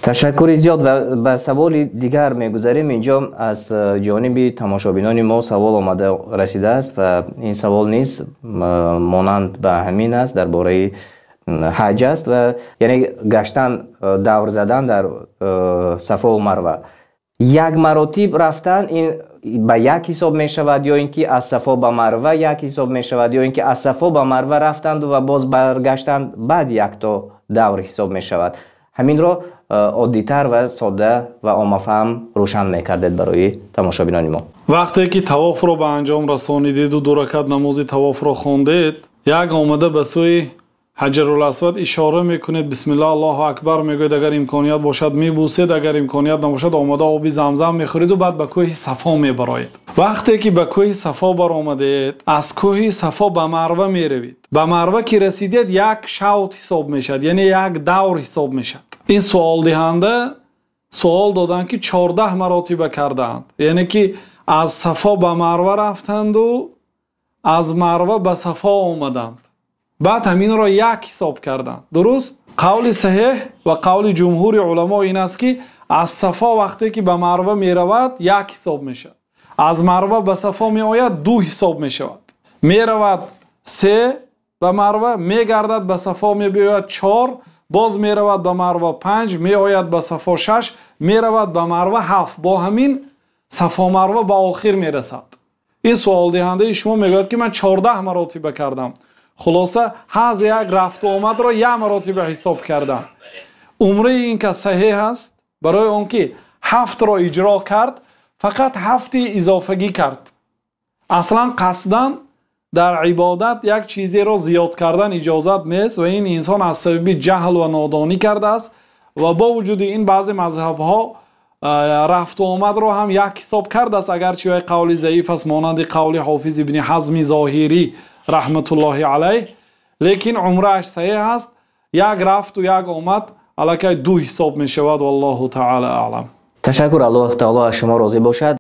Ташаккури зиёд ва ба саволи дигар мегузарем. Инҷо аз ҷониби тамошобинони мо савол омада расидааст ва ин савол низ монанд ба ҳамин аст, дар бораи ҳаҷ аст ва яъне гаштан, давр задан дар Сафо ва Марва. Як маротиб рафтан ин ба як ҳисоб мешавад ё ин ки аз Сафо ба Марва як ҳисоб мешавад, ё ин ки аз Сафо ба Марва рафтанд ва боз баргаштанд, баъд якто давр ҳисоб мешавад? Ҳаминро оддитар ва сода ва оммафаҳм рушан мекардед барои тамошобинони мо. Вақте ки тавофро ба анҷом расонидед ва ду ракат намози тавофро хондед, як омада ба сӯи Ҳаҷарул Асвад ишора мекунед, бисмиллаҳ, Аллоҳу акбар мегӯед, агар имконият бошад мебусед, агар имконият набошад омада оби замзам мехӯред ва баъд ба кӯҳи Сафо мебароед. Вақте ки ба кӯҳи Сафо баромадед, аз кӯҳи Сафо ба Марва меравед. Ба Марва ки расидед, як шавт ҳисоб мешавад, яъне як давр ҳисоб мешавад. Ин суолдиҳанда суол доданд, ки 14 маротиба кардаанд, яъне ки аз Сафо ба Марва рафтанд ва аз Марва ба Сафо омаданд, баъд ҳаминро як ҳисоб карданд. Дуруст? Қавли саҳеҳ ва қавли ҷумҳури уламо ин аст, ки аз Сафо вақте ки ба Марва меравад як ҳисоб мешавад, аз Марва ба Сафо меояд ду ҳисоб мешавад, меравад се ба Марва, мегардад ба Сафо мебиёяд чор, боз меравад ба Марва панҷ, меояд ба Сафо шаш, меравад ба Марва ҳафт. Бо ҳамин Сафо Марва ба охир мерасад. Ин суолдиҳандаи шумо мегӯяд, ки ман 14 маротиба кардам. Хулоса, ҳар як рафту омадро як маротиба ҳисоб кардам. Умраи ин кас саҳеҳ аст, барои он ки ҳафтро иҷро кард, фақат ҳафти изофагӣ кард. Аслан қасдан дар ибодат як чизеро зиёд кардан иҷозат нест ва ин инсон аз сабаби ҷаҳл ва нодонӣ кардааст ва бо вуҷуди ин баъзе мазҳабҳо рафту омадро ҳам як ҳисоб кардааст, агарчи вай қавли заиф аст, монанди қавли Ҳофиз ибни Ҳазми Зоҳирӣ раҳматуллоҳи алайҳ, лекин умрааш саҳеҳ аст. Як рафту як омад аллакай ду ҳисоб мешавад. Валлоҳу таъала аълам. Ташаккур, Аллоҳ таоло аз шумо розӣ бошад.